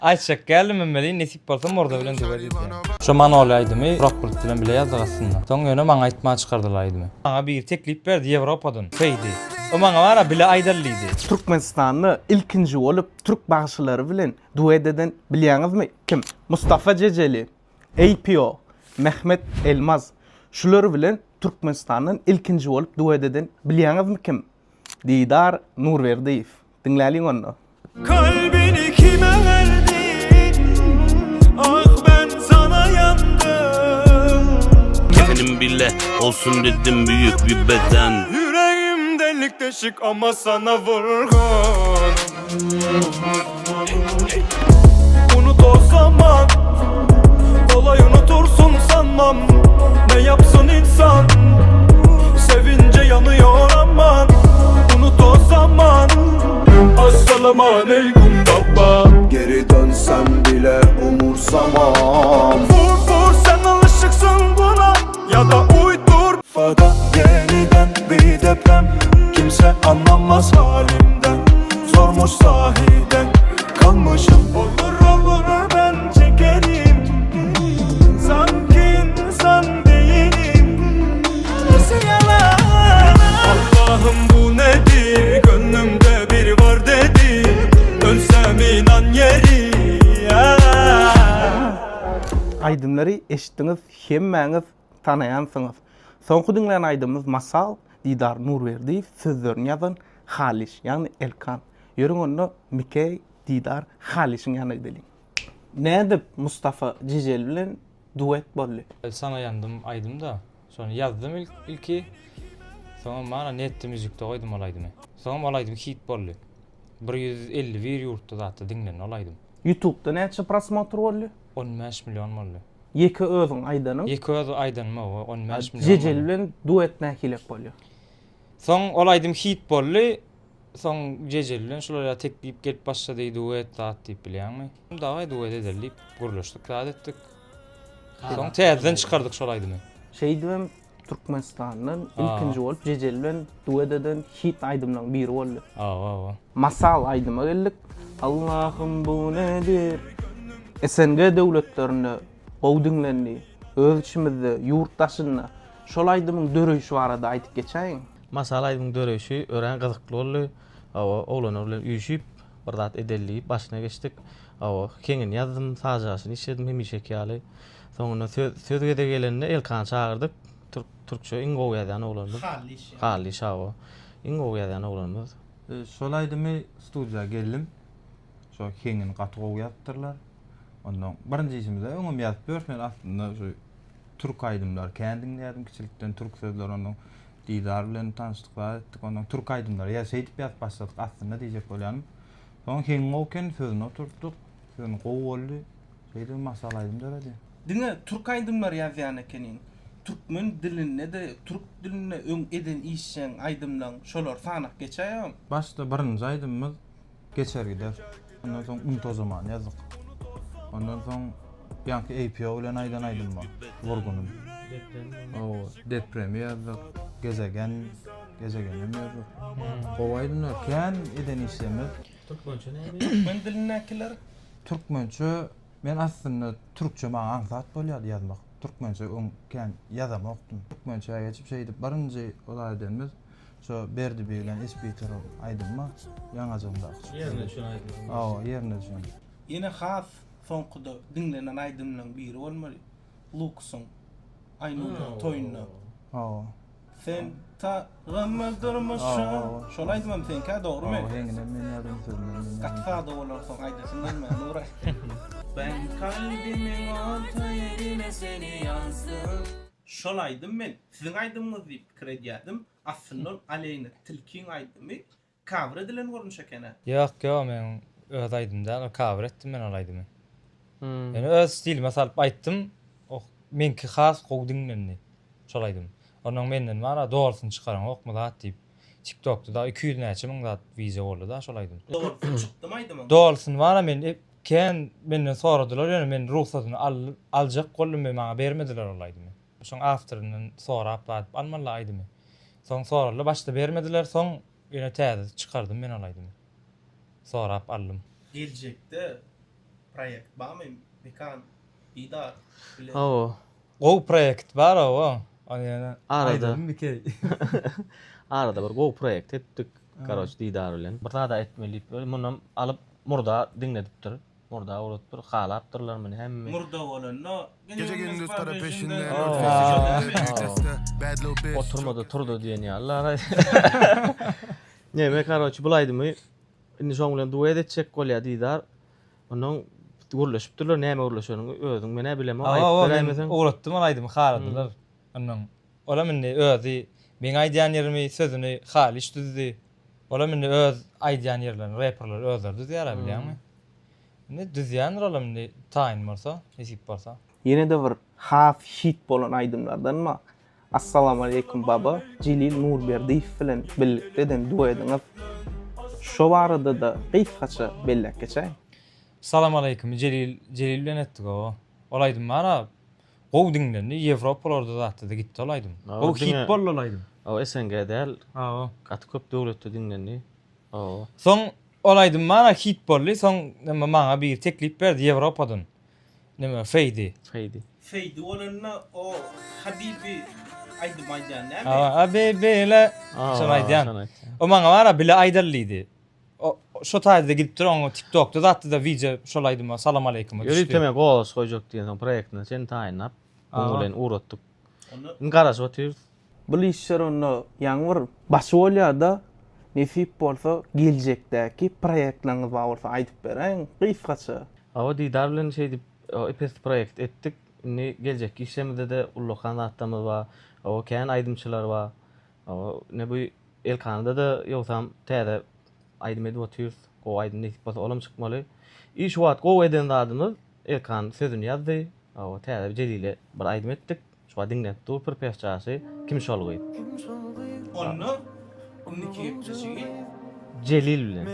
Aýtjak geldim welin nesip bolsa Morda bilen duet edýän. Şo Manoli aýdymy Burak Bulut bilen bile ýazdyk aslynda. Soň ýöne maňa aýtman çykardylar aýdymy. Maňa biri teklip berdi Ýewropadan. Feýdi. O maňa bara bile aýdaly diýdi. Türkmenistanda ilkinji bolup türk bagşylary bilen duet eden bilýäňizmi kim? Mustafa Jejeli, APO, Mehmet Elmaz. Şular bilen Türkmenistandan ilkinji bolup duet eden bilýäňizmi kim? Didar Nurberdiýew. Diňläliň onda. Kalbini kime verdin Ah ben sana yandım Kefenim bile olsun dedim büyük bir beden Yüreğim delik deşik ama sana vurgun Unut o zaman Kolay unutursun sanmam Ne yapsın insan Sevince yanıyor aman Unut o zaman Assalamu aleyküm baba Geri dönsem bile umursamam Vur vur sen alışıksın buna Ya da uydur Fada yeniden bir deprem Kimse anlamaz halimden Zormuş sahiden Kalmışım Olur olur ben çekerim Sanki insan değilim Nasıl yalan Allah'ım bu nedir Gönlümde biri var dedi Ölsem inan yeri Ah. Aýdymlary eşitdiňiz, hemmäňiz tanaýansyňyz. Soňky diňlän aýdymymyz Masal, Didar Nurberdiýew sözlerini ýazan Halyş, ýagny Elkan. Ýörüň onda Mikeý, Didar, Halyşyň ýanyna gideliň. Nädip Mustafa Jejeli bilen duet boldy? Saňa ýandym aýdym-da. Şony ýazdym ilk ilki. Soňam mana Netde müzikde goýdum ol aýdymy. Soňam ol aýdym hit boldy. 151 ýurtda zatda diňlendi ol aýdym. Ýutubda näçe prosmotr boldy? 15 million boldy. Ýeke özüň aýdanyň. Ýeke öz aýdanym hawa 15 million. Jejeli bilen duet nähilek bolýar? Soň ol aýdym hit boldy. Soň Jejeli bilen şular ýaly teklip gelip başlady duet zat diýip bilýäňmi? Daway duet edeli diýip gürleşdik zat etdik. Soň täzeden çykardyk şol aýdymy. Şeýdibem Türkmenistandan ilkinji bolup Jejeli bilen duet eden hit aýdymlaryň biri boldy. Hawa hawa. Masal aýdyma geldik. Allahym bu nedir? SNG döwletlerinde gowy diňlendi. Öz içimizde, ýurt daşynda. Şol aýdymyň döreýşi barada aýdyp geçäýiň. Masal aýdymyň döreýşi örän gyzykly boldy. Hawa, oglanlar bilen üýşüp, bir zat edeli diýip başyna geçdik. Hawa, heňini ýazdym, sazjaşyny işledim hemişeki ýaly. Soňunda söz söz gezegi gelende Elkany çagyrdyk. Türk türkçe iň gowy ýazýan oglanymyz. Hallyş. Hallyş hawa. Iň gowy ýazýan oglanymyz. Şol aýdymy studiýa geldim. Şo heňini gaty gowy ýazypdyrlar. Ondan birinji işimiz öňem ýazyp ýörüs men aslynda şu türk aýdymlary kän diňleýärdim kiçilikden türk sözleri ondan Didar bilen tanyşdyk zat etdik ondan türk aýdymlary ýa şeýdip ýazyp başladyk aslynda diýjek bolýanym. Soň heňi gowy eken sözüni oturtdyk. Sözüni gowy boldy. Şeýdip masal aýdym döredi. Diňe türk aýdymlary ýazýan ekeniň. Türkmen dilinde-de türk dilinde öň eden işjeň aýdymlaň şolary sanap geçäýewem. Başda birinji aýdymymyz Geçer gider. Ondan soň Unut o zamany ýazdyk. Ondan soň ýaňky APO bilen aýdan aýdym bar. Vurgunym. Hawa, Depremi ýazdyk. Gezegen, Gezegenem ýazdyk. Gowy aýdymlar kän eden işlerimiz. Türkmençe näme? Türkmen dilindäkiler? Türkmençe men aslynda türkçe maňa aňsat bolýardy ýazmak. Türkmençe öň kän ýazamokdym. Türkmençä geçip şeýdip birinji olay edenimiz şo Berdi bilen Ispiterow aýdymy ýaňajygyndaky çykdy. Ýerine düşen aýdym. Hawa, ýerine düşen. Ýene has soňkuda diňlenen aýdymlaryň biri bolmaly. Lukusyň Aýnurlaryň toýunda. Hawa. Sen tagamaz durmuşa. Şol aýdymam seňkä dogrymy? Hawa, heňinem men ýazdym, sözünem men ýazdym. Gaty sada bolansoň aýdasym gelmän Nuraý. Ben kalbimiň orta ýerine seni ýazdym. Şol aýdym men siziň aýdymyňyz diýip pikir edýärdim. Aslynda ol Aleýna Tilkiň aýdymy cover edilen görnüş eken-ä. Ýok ýok meň öz aýdym däl ol cover etdim men ol aýdymy. Ýöne öz stilime salyp aýtdym oh meňki has gowy diňlendi şol aýdym. Onnoň menden bara dolusyny çykaraňokmy zat diýip tiktokda dagy 200 näçe müň zat wideo boldy da şol aýdym. Dolusy çykdymy aýdymyň? Dolusyny bara men kän menden soradylar ýöne men rugsadyny aljak boldum we maňa bermediler ol aýdymy. Şoň awtoryndan sorap alyp almaly aýdymy. Soň soraldy başda bermediler soň ýöne täze çykardym men ol aýdymy. Sorap aldym. Geljekde. proýekt barmy Mekan, Didar bilen? Hawa. Gowy proýekt bar hawa. Ony ýöne Arada. aýdalymmy keý. Arada bir gowy proýekt etdik. Karoç Didar bilen. Bir zada etmeli diýip, munam alyp Murda diňledipdir. Murda ugratdyr, halapdyrlar muny hemme. Murda bolanda Gece gündüz para peşinde Oturmada turda diýen ýaly. Neme karoçi bul aýdymy indi şoň bilen duet etjek bolýar Didar. Ondan gürleşipdirler, näme gürleşeniňi özüň men-ä bilemok, aýdyp beräýmeseň. Ugratdym ol aýdymy haladylar. Ondan olam indi özi meň aýdýan ýerimi sözüni Halyş düzdi. Olam indi öz aýdýan ýerlerini reperler özleri düzýär-ä bilýäňmi? Indi düzýändir olam indi taýyn bolsa, nesip bolsa. Ýene-de bir has hit bolan aýdymlardanma Assalamaleykum baba Jelil Nurberdiýew bilen birlikde eden duediňiz. Şo barada-da gysgaça belläp geçäýiň. Salamaleýkimi Jelil Jelil bilen etdik oba. Ol aýdym bar-a gowy diňlendi Ýewropalarda zatda-da gitdi ol aýdym. Gowy hit boldy ol aýdym. Hawa SNG däl. Hawa. Gaty köp döwletde diňlendi. Hawa. Soň ol aýdym bar-a hit boldy soň neme maňa biri teklip berdi Ýewropadan. Neme Feýdi. Feýdi. Feýdi bolanda o Habibi aýdym aýdýan dälmi? Hawa Habibile şony aýdýan. O maňa bar-a bile aýdaly diýdi. O şo taýda gidipdir oňa TikTokda zatda-da wideo şol aýdyma Salam aleýkuma düşdi. Ýörite men golos goýjak diýensoň proýektine çenli taýynlap, oň bilen ugratdyk. Indi garaşyp otyrys. Bul işler onda ýaňy bir başy bolýada nesip bolsa geljekdäki proýektlerňiz bar bolsa aýdyp beräýiň gysgaça. Hawa Didar bilen şeýdip epesli proýekt etdik. Indi geljekki işlerimizde-de ullakan zatlarymyz bar. Hawa kän aýdymçylar bar. Hawa ine bu Elkanyda-da ýogsam täze aýdym edip otyrys. Gowy aýdym nesip bolsa olam çykmaly. I şu wagt gowy eden zadymyz Elkan sözüni ýazdy. Hawa täze Jelile bir aýdym etdik. Şu wagt diňlenip dur pripewçasy Kim şol gyz. Onda indiki gepleşigi Jelil bilen.